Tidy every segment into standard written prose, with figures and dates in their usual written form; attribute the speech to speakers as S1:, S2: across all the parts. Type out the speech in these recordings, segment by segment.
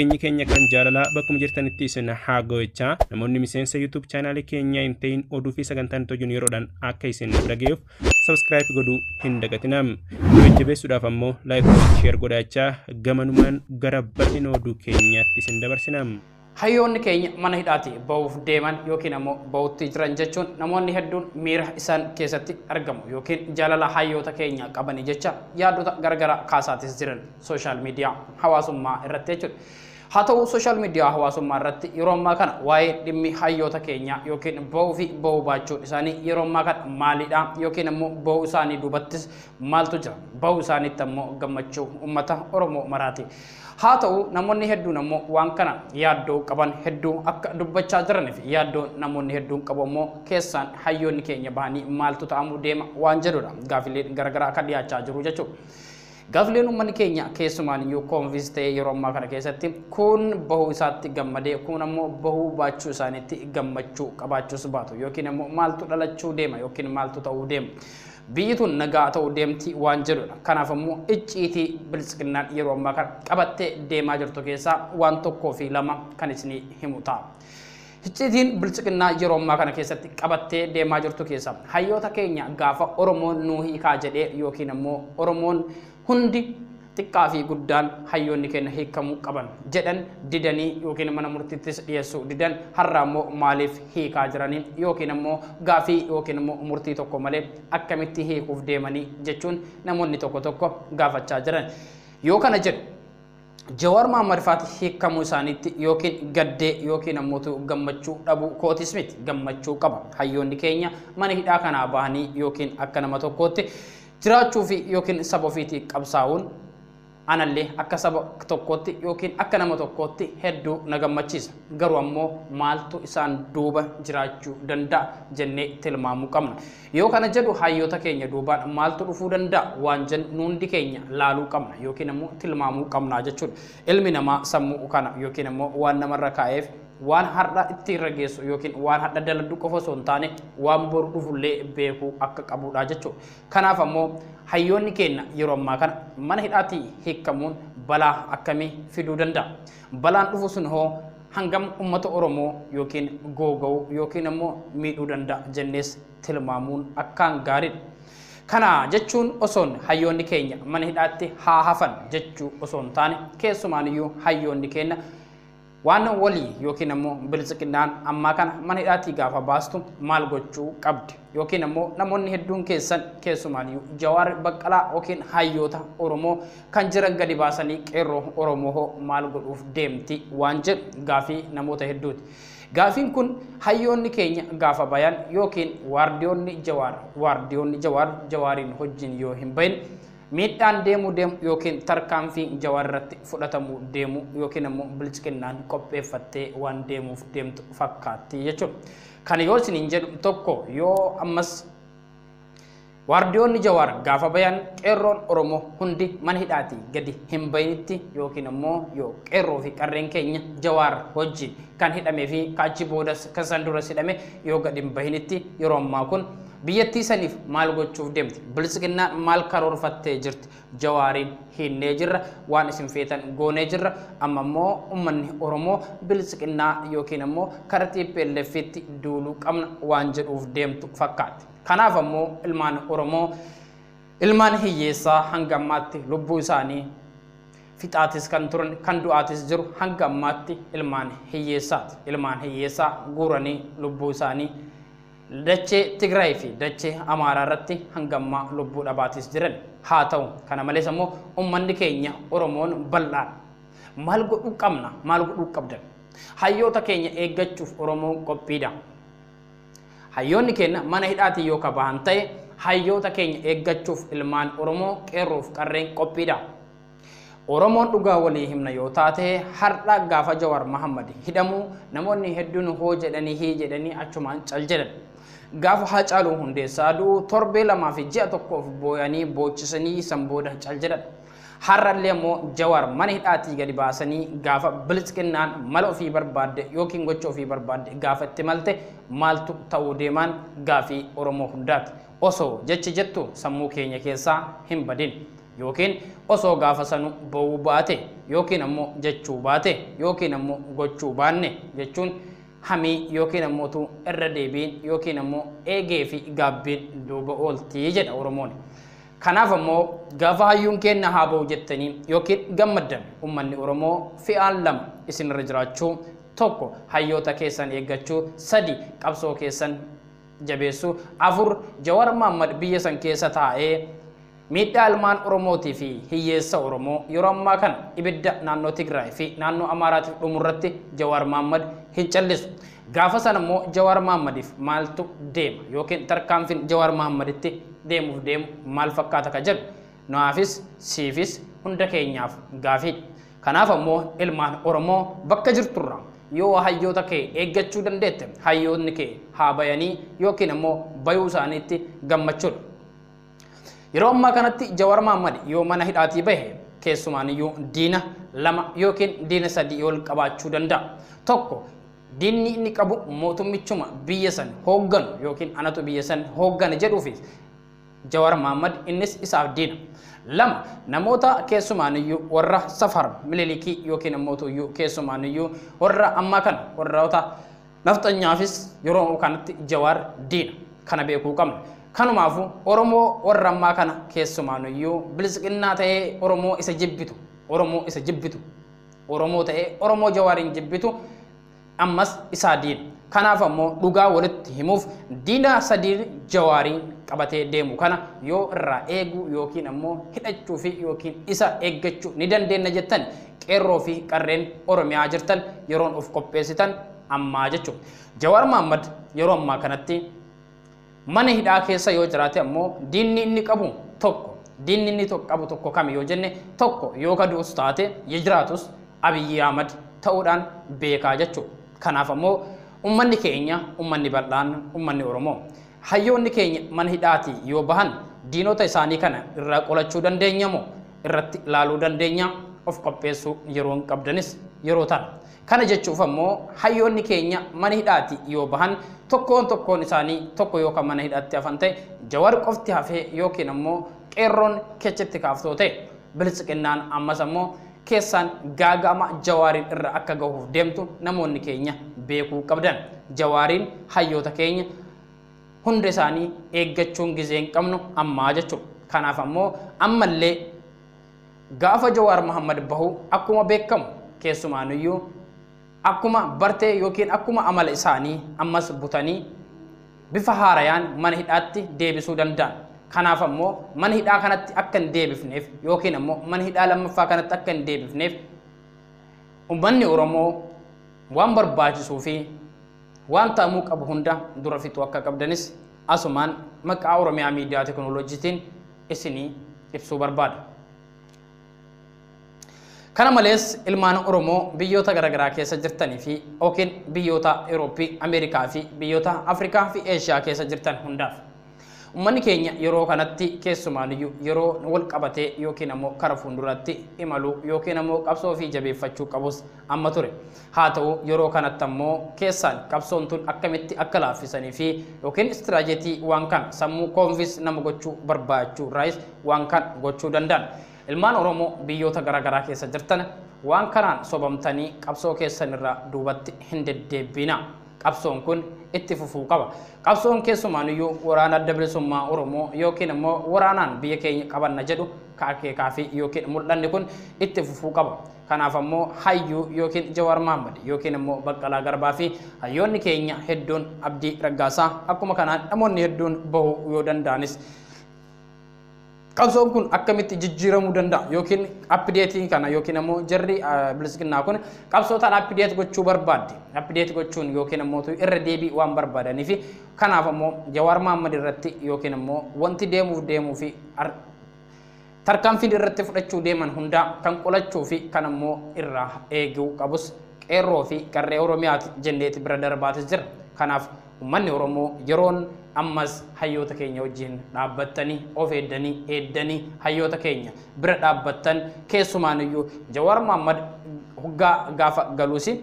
S1: Nageenyi keenya kan jaalalaa bakkuma jirtanitti isin haa ga'achaa. Namoonni miseensa YouTube chaanaalii keenyaa hin ta'in oduu fi sagantaan hojjennu yeroodhaan akka isin bira ga'uuf subscribe godhuu hin dagatinaa. Nu jajjabeessuudhaaf ammoo like, share godhachaa gamanumaan gara bal'ina oduu keenyaatti isin dabarsina.
S2: Hayyoonni keenya mana hidhaatii ba'uuf deeman yookiin ammoo ba'utti jiran jechuun namoonni hedduun miira isaan keessatti argamu yookiin jaalala hayyoota keenya qabanii jecha yaadota garagaraa kaasaatis jiran social media hawaasummaa irratti jechuudha. Haa ta'u, social media hawaasummaa irratti yeroo ammaa kana waa'ee dhimmi hayyoota keenyaa yookiin ba'uu fi ba'uu baachuun isaanii yeroo ammaa kana maalidha yookiin ammoo ba'uu isaanii duubattis maaltu jira, ba'uu isaaniitti ammoo gammachuu uummata Oromoo maraati. Haa ta'u, namoonni hedduun ammoo waan kana yaaddoo qaban hedduu akka dubbachaa jiranii fi yaaddoo namoonni hedduun qabu ammoo keessaan hayyoonni keenya bahanii maaltu ta'amuu deema waan jedhudha, gaafileen garagaraa akka dhiyaachaa jiru jechuudha. Gaafileen uummanni keenya keessumaan iyyuu confuse ta'ee yeroo ammaa kana keessatti kun bahuu isaatti gammadee, kun ammoo bahuu baachuu isaaniitti gammachuu qabaachuus baatu yookiin ammoo maaltu dhalachuu deema yookiin maaltu ta'uu deema. Biyyi tun nagaa ta'uu deemti waan jedhudha. Kanaaf ammoo icciitii biltsiginnaan yeroo ammaa kana qabattee deemaa jirtu keessaa waan tokkoo fi lama kan isinii himu ta'a. Icciitiin biltsiginnaa yeroo ammaa kana keessatti qabattee deemaa jirtu keessaa hayyoota keenya gaafa Oromoon nuu hiikaa jedhee yookiin ammoo Oromoon hundi xiqqaa fi guddaan hayyoonni keenya hiikamuu qaban jedhan didanii yookiin mana murtiittis dhiyeessuu didan, har'a ammoo maaliif hiikaa jiranii yookiin ammoo gaafii yookiin ammoo murtii tokko malee akkamitti hiikuuf deemanii jechuun namoonni tokko tokko gaafachaa jiran. Yoo kana jedhu, Jawaar Mohammad faati hiikamuu isaaniitti yookiin gaddee yookiin ammoo gammachuu dhabuu kootis miti, gammachuu qaba. Hayyoonni keenya mana hidhaa kanaa bahanii yookiin akka nama tokkootti jiraachuu fi yookiin saba ofiitii qabsaa'uun anallee akka saba tokkootti yookiin akka nama tokkootti hedduu na gammachiisa. Garuu ammoo maaltu isaan duuba jiraachuu danda'a jennee tilmaamuu qabna. Yoo kana jedhu, hayyoota keenya duubaan maaltu dhufuu danda'a waan jennu hundi keenya laaluu qabna yookiin ammoo tilmaamuu qabna jechuudha. Ilmi namaa sammuu kana yookiin ammoo waan namarra kaa'eef waan har'a itti irra geessu yookiin waan har'a dalagdu qofa osoo hin taane waan boru dhufullee beekuu akka qabudha jechuudha. Kanaaf ammoo hayyoonni keenya yeroo ammaa kana mana hidhaatii hiikamuun balaa akkamii fiduu danda'a? Balaan dhufu sun hoo hangam uummata Oromoo yookiin googa'uu yookiin ammoo miidhuu danda'a jennees tilmaamuun akkaan gaariidha. Kana jechuun osoon hayyoonni keenya mana hidhaatti haa hafan jechuu osoo hin taane, keessumaaniyyuu hayyoonni keenya waan walii yookiin ammoo biltsiginnaan ammaa kana mana hidhaatii gaafa baastu maal gochuu qabdi yookiin ammoo namoonni hedduun keessan keessumaaniyyuu Jawaar, Baqqalaa yookiin hayyoota Oromoo kan jiran gadi baasanii qeerroo Oromoo hoo maal godhuuf deemti waan jedhu gaafii namoota hedduuti. Gaafiin kun hayyoonni keenya gaafa bayan yookiin waardiyoonni Jawaar Jawaariin wajjin yoo hin bahin miidhaan deemuu deemu yookiin tarkaanfii Jawaar irratti fudhatamuu deemu yookiin ammoo biltsiginnaan qopheeffattee waan deemuuf deemtu fakkaatti jechuudha. Kana yoo isiniin jedhu, tokko yoo ammas waardiyoonni Jawaar gaafa bayan qeerroon Oromoo hundi mana hidhaatii gadi hin bayinitti yookiin ammoo yoo qeerroo fi qarreen keenya Jawaar wajjin kan hidhamee fi kaachi boodas kan san duras hidhame yoo gadi hin bahinitti, yeroo ammaa kun biyyattii saniif maal gochuuf deemti? Biltsiginnaan maal karoorfattee jirti? Jawaariin hinnee jirra, waan isin feetan goonee jirra, amma immoo uummanni Oromoo biltsiginnaa yookiin ammoo karaa TPLFitti duuluu qabna waan jedhuuf deemtu fakkaatti. Kanaaf ammoo ilmaan Oromoo, ilmaan hiyyeessaa hanga ammaatti lubbuu isaanii fixaatis kan turan, kan du'aatis jiru hanga ammaatti ilmaan hiyyeessaati. Ilmaan hiyyeessaa guuranii lubbuu isaanii dachee Tigraay fi dachee Amaaraa irratti hanga ammaa lubbuu dhabaatis jiran. Haa ta'u, kana malees ammoo uummanni keenya Oromoon bal'aan maal godhuu qabna? Maal godhuu qabdan? Hayyoota keenya eeggachuuf Oromoon qophiidha. Hayyoonni keenya mana hidhaatii yoo ka bahan ta'e, hayyoota keenya eeggachuuf ilmaan Oromoo qeerroof qarreen qophiidha. Oromoon dhugaa walii himna yoo taate, har'a gaafa Jawaar Mahammad hidhamu namoonni hedduun hoo jedhanii hii jedhanii achumaan cal jedhan. Gaafa Haacaaluu Hundeessaa du'u torbee 2 fi ji'a tokkoof booyanii boochisanii san booda cal jedhan. Har'allee immoo Jawaar mana hidhaatii gadi baasanii gaafa biltsiginnaan mala ofii barbaadde yookiin gocha ofii barbaadde gaafa itti malte maaltu ta'uu deemaan gaafii Oromoo hundaati. Osoo jechi jettu sammuu keenya keessaa hin badin. yookiin osoo gaafa sanu ba'uu baate yookiin ammoo jechuu baate yookiin ammoo gochuu baanne jechuun hamii yookiin ammoo irra deebiin yookiin ammoo eegee fi gaabbiin duuba ooltii jedha Oromoon. Kanaaf ammoo gaafa hayyuun keenya haa ba'u jettanii yookiin gammaddan uummanni Oromoo fi'aan lama isinirra jiraachuu, tokko hayyoota keessan eeggachuu, sadi qabsoo keessan jabeessuu, afur Jawaar Mohammad biyya san keessa taa'ee miidhaa ilmaan Oromootii fi hiyyeessa Oromoo yeroo ammaa kana ibidda naannoo Tigraay fi naannoo Amaaraatiif dhumurratti Jawaar Mohammad hin callisu. Gaafa sana immoo Jawaar Mohammadiif maaltu deema yookiin tarkaanfiin Jawaar Mohammaditti deemuuf deemu maal fakkaata ka jedhu nuufis siifis hunda keenyaaf gaafiidha. Kanaaf ammoo ilmaan Oromoo bakka jirturra yoo hayyoota kee eeggachuu dandeette hayyoonni kee haa bayanii yookiin ammoo bayuu isaaniitti gammachuudha. Yeroo ammaa kanatti Jawaar Mohammad yoo mana hidhaatii bahe keessumaaniyyuu diina lama yookiin diina sadii ol qabaachuu danda'a. Tokko diinni inni qabu mootummichuma biyya san hoogganu yookiin anatu biyya san hooggana jedhuufi Jawaar Mohammad innis isaaf diina. Lama namoota keessumaaniyyuu warra safar mililikii yookiin ammoo keessumaaniyyuu warra ammaa kana warroota nafxanyaafis yeroo kanatti Jawaar diina kana beekuu qabna. Kanumaafuu Oromoo warra ammaa kana keessumaaniyyuu bilisummaa ta'ee Oromoo isa jibbitu Oromoo isa jibbitu Oromoo ta'ee Oromoo Jawaariin jibbitu ammas isaa diina. Kanaaf ammoo dhugaa walitti himuuf diina sadii Jawaariin qabatee deemu kana yoo irraa eeguu yookiin ammoo hidhachuu fi yookiin isa eeggachuu ni dandeenya jettan qeerroo fi qarreen Oromiyaa jirtan yeroon of qopheessitan ammaa jechuudha. Jawaar Mohammad yeroo ammaa kanatti mana hidhaa keessa yoo jiraate ammoo diinni inni qabu tokko diinni inni qabu tokko kami yoo jenne tokko yoo kaduus taate jiraatus Abiyyi Ahmad ta'uudhaan beekaa jechuudha. Kanaaf ammoo uummanni keenya uummanni bal'aan uummanni Oromoo hayyoonni keenya mana hidhaatii yoo bahan diinota isaanii kana irraa qolachuu dandeenya moo irratti ilaaluu dandeenya of qopheessuu yeroo hin qabdanis yeroo tana. Kana jechuuf ammoo hayyoonni keenya mana hidhaatii yoo bahan tokkoon tokkoon isaanii tokko yookaan mana hidhaatti hafan ta'e Jawaar qofti hafee yookiin ammoo qeerroon keechatti kaaftoo ta'e bilisummaan ammas ammoo keessaan gaagama Jawaariin irra akka gahuuf deemtu namoonni keenya beekuu qabdan. Jawaariin hayyoota keenya hunda isaanii eeggachuun gizee hin qabnu ammaa jechuudha. Kanaaf ammoo ammallee gaafa Jawaar Mohammad bahu akkuma beekamu keessumaaniyyuu akkuma bartee yookiin akkuma amala isaanii ammas butanii bifa haarayaan mana hidhaatti deebisuu danda'an. Kanaaf ammoo mana hidhaa kanatti akka hin deebifneef yookiin ammoo mana hidhaa lammaffaa kanatti akka hin deebifneef uummanni Oromoo waan barbaachisuu fi waan ta'amuu qabu hunda dura fixuu akka qabdanis asumaan maqaa Oromiyaa Miidiyaa Teekinooloojiitiin isinii ibsuu barbaada. Kana malees ilmaan Oromoo biyyoota garaagaraa keessa jirtanii fi yookiin biyyoota Awurooppii, Ameerikaa fi biyyoota Afrikaa fi Eeshiyaa keessa jirtan hundaaf uummanni keenya yeroo kanatti keessumaaniyyuu yeroo wal qabatee yookiin ammoo kara fuulduratti imaluu yookiin ammoo qabsoo fi jabeeffachuu qabus amma ture. Haa ta'u yeroo kanatti ammoo keessaan qabsoon tun akkamitti akka laaffisanii fi yookiin istiraajetii waan kana sammuu koonfis nama gochuu barbaachuu irraayis waan kana gochuu danda'an. Ilmaan Oromoo biyyoota garaagaraa keessa jirtan waan kanaan sobamtanii qabsoo keessan irraa duubatti hin deddeebiina. Qabsoon kun itti fufuu qaba. Qabsoon keessumaaniyyuu waraana adda bilisummaa Oromoo yookiin immoo waraanaan biyya keenya qabanna jedhu akeekaa fi yookiin mul'anni kun itti fufuu qaba. Kanaaf ammoo hayyuu yookiin Jawaar Mohammad yookiin immoo Baqqalaa Garbaa fi hayyoonni keenya hedduun Abdii Raggaasaa akkuma kanaan namoonni hedduun bahuu yoo danda'anis qabsoon kun akkamitti jijjiiramuu danda'a yookiin appideetii kana yookiin ammoo jarri bilisummaa kun qabsoo tana appideet gochuu barbaadde appideet gochuun yookiin ammoo irra deebii waan barbaadanii fi kanaaf ammoo Jawaar Mohammad irratti yookiin ammoo wanti deemuuf deemuu fi tarkaanfiin irratti fudhachuu deeman hundaa kan qolachuu fi kan ammoo irraa eeguu qabus qeerroo fi qarree Oromiyaati jenneeti bira darbaatis jira. Kanaaf uummanni Oromoo yeroon ammas hayyoota keenya wajjin dhaabbattanii of eeddanii eeddanii hayyoota keenya bira dhaabbattan keessumaaniyyuu Jawaar Mohammad hoggaa gaafa galuusi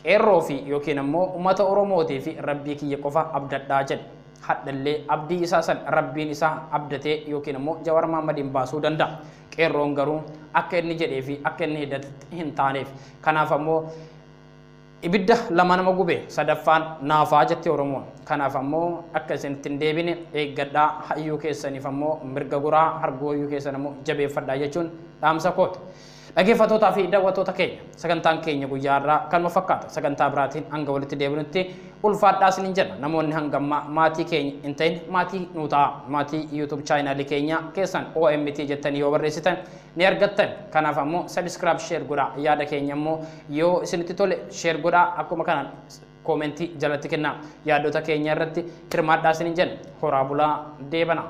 S2: qeerroo fi yookiin ammoo uummata Oromootii fi rabbii kiyya qofa abdadhaa jedhe. Hadhallee abdii isaa san rabbiin isaa abdatee yookiin ammoo Jawaar Mahaammadiin baasuu danda'a. Qeerroon garuu akka inni jedhee fi akka inni hidhatetti hin taaneef. Kanaaf ammoo ibidda lama nama gube sadaffaan naafaa jette Oromoon. Kanaaf ammoo akka isinitti hin deebine eeggadhaa, hayyuu keessaniif ammoo mirga guraa, hargoo hayyuu keessan ammoo jabeeffadhaa jechuun dhaamsa kooti. Dhaggeeffattootaa fi daawwattoota keenya, sagantaan keenya guyyaa irraa kanuma fakkaata. Sagantaa biraatiin hanga walitti deebinutti ulfaadhaa isiniin jenna. Namoonni hanga ammaa maatii keenya hin ta'in maatii nuu ta'a. Maatii YouTube chaanaalii keenya keessan OMT jettanii yoo barreessitan ni argattan. Kanaaf ammoo subscribe, share godhaa. Yaada keenya ammoo yoo isinitti tole share godhaa. Akkuma kanaan koomentii jalatti kennaa. Yaadota keenya irratti hirmaadhaa isiniin jenna. Horaa bulaa deebana.